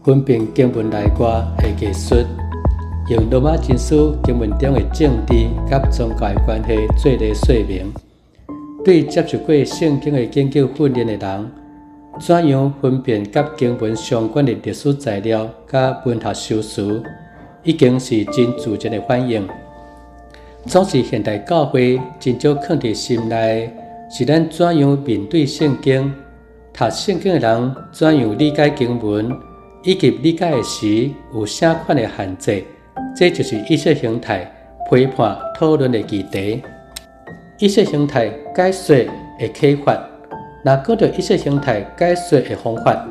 分辨經文內外的藝術，用羅馬人書經文中的政治佮宗教的關係做例說明。對接受過聖經的研究訓練的人，怎樣分辨佮經文相關的歷史材料佮文學修辭，已經是真自然的反應。總是現代教會真少囥佇心內，是咱怎樣面對聖經，讀聖經的人怎樣理解經文，以及理解的時有啥款的限制，這就是意識形態批判討論的議題。意識形態解說的啟發，若講到意識形態解說的方法，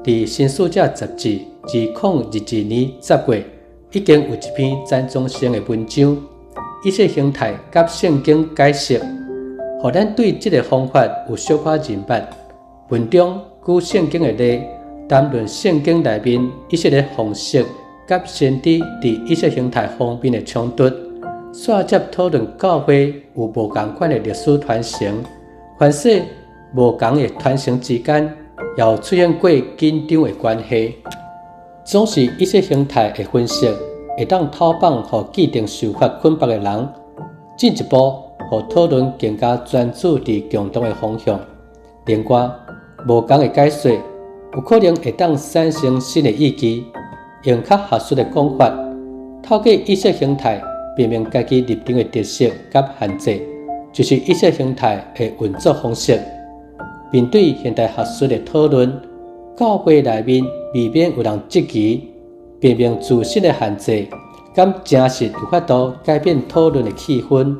佇《新使者》雜誌2022年10月已經有一篇前瞻性的文章《意識形態佮聖經解釋》，予咱對這个方法有小可認捌。文中舉聖經的例，談論聖經內面以色列方式佮先知佇意識形態方面的衝突。煞接討論教會有無仝款的歷史傳承，凡勢無仝的傳承之間，也有出現過緊張的關係。總是意識形態的分析，會當透放予既定想法捆縛的人，進一步予討論更加專注佇共同的方向。另外，無仝的解說，有可能會當產生新的意義，用較學術的講法，透過意識形態辨明家己立場的特色佮限制，就是意識形態的運作方式。面對現代學術的討論，教會內面未免有人質疑，辨明自身的限制，敢誠實有法度改變討論的氣氛？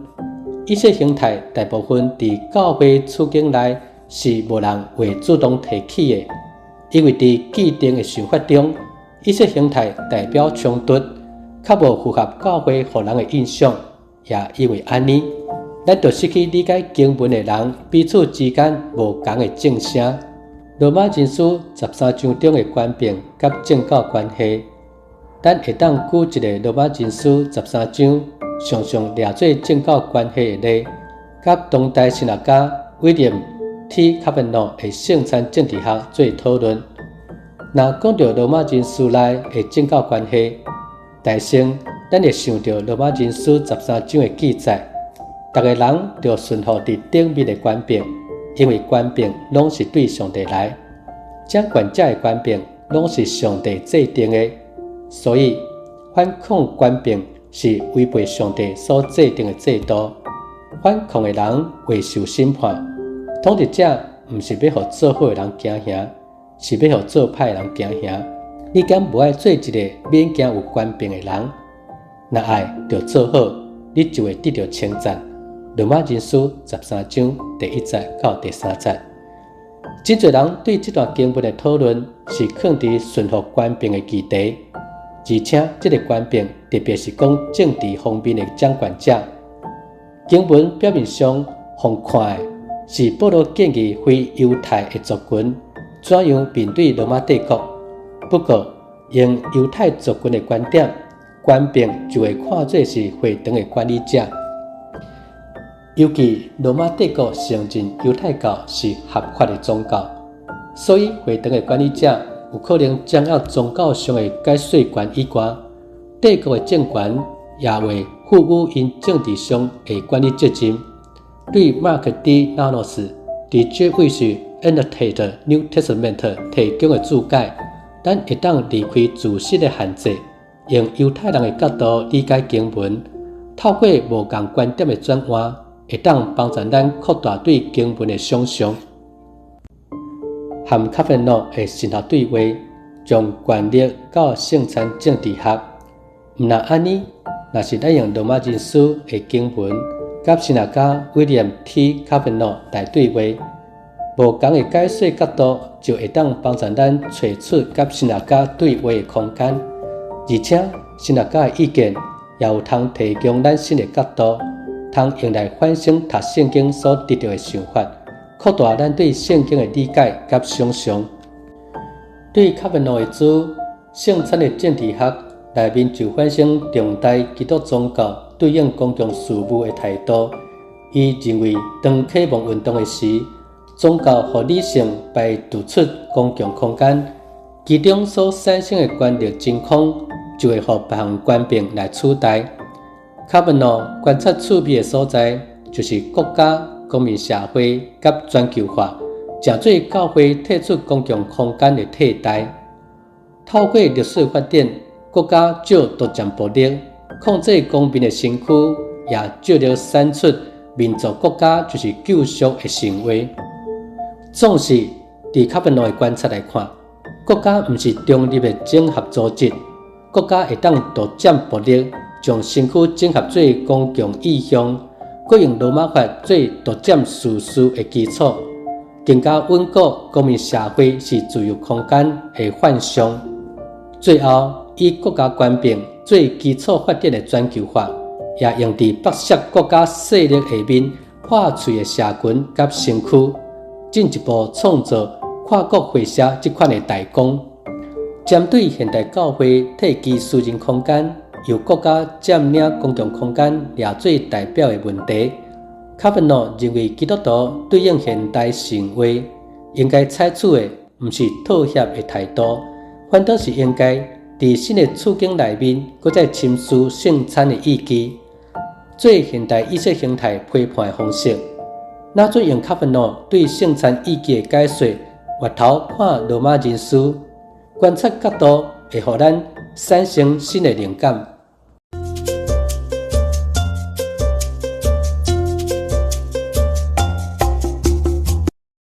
意識形態大部分佇教會處境內是無人會主動提起的，因為佇既定的想法中，意識形態代表衝突，較無符合教會予人的印象。也因為按呢，咱就失去理解經文的人彼此之間無仝的正聲。羅馬人書十三章中的權柄佮政教關係，咱會當舉一个羅馬人書十三章常常掠做政教關係的例，佮當代神學家威廉 T 卡文諾的聖餐政治學做討論。若講到羅馬人書內的政教關係，大先咱會想到羅馬人書十三章的記載，逐个人著順服佇頂面的權柄，因為權柄攏是對上帝來，掌權者的權柄攏是上帝制定的，所以反抗權柄是違背上帝所制定的制度。反抗的人會受審判。統治者毋是欲予做好的人驚嚇，是欲予做歹的人驚嚇。你敢無愛做一个免驚有權柄的人？若愛，就做好，你就會得著稱讚。羅馬人書十三章第一節到第三節。真濟人對這段經文的討論是囥佇順服權柄的議題，而且這个權柄特別是講政治方面的掌權者。經文表面上予看的是保羅建議非猶太的族群怎樣面對羅馬帝國。不過，用猶太族群的觀點，權柄就會看做是會堂的管理者。尤其羅馬帝國承認猶太教是合法的宗教，所以會堂的管理者有可能掌握宗教上的解說權以外，帝國的政權也會賦予𪜶政治上的管理責任。對馬克 ·D· 納諾斯佇 Jewish Annotated New Testament 提供的注解，咱會當離開自身的限制，用猶太人的角度理解經文，透過無仝觀點的轉換，會當幫助咱擴大對經文的想像。和卡芬諾的神學對話，從權力到聖餐政治學，毋但按呢，若是咱用羅馬人書的經文，佮神學家威廉 ·T· 卡芬諾來對話，無仝的解說角度就會當幫助咱揣出佮神學家對話的空間，而且神學家的意見也有通提供咱新的角度，通用來反省讀聖經所得著的想法，擴大咱對聖經的理解佮想像。對卡文諾的書《聖餐的政治學》內面就反省當代基督宗教對應公共事務的態度。伊認為，當啟蒙運動的時，宗教予理性排除出公共空間，其中所產生的權力真空，就會予別項權柄來取代。卡文諾觀察趣味的所在，就是國家、公民社會佮全球化，成做教會退出公共空間的替代。透過歷史發展，國家借獨佔暴力控制公民的身軀，也借力產出民族國家就是救贖的神話。總是佇卡文諾的觀察來看，國家毋是中立的整合組織，國家會當獨佔暴力，將身軀整合做公共意向，閣用羅馬法做獨佔事實的基礎，更加穩固公民社會是自由空間的幻象。最後，以國家權柄做基礎發展的全球化，也用佇剝削國家勢力下面破碎的社群佮身軀，進一步創造跨國會社這款的代工。針對現代教會退居私人空間，由國家佔領公共空間掠做代表的問題，卡文諾認為基督徒對應現代神話應該採取的毋是妥協的態度，反倒是應該佇新的處境內面，閣再深思聖餐的意義，做現代意識形態批判的方式。若準用卡文諾對聖餐意義的解說，回頭看羅馬人書，觀察角度會予咱產生新的靈感。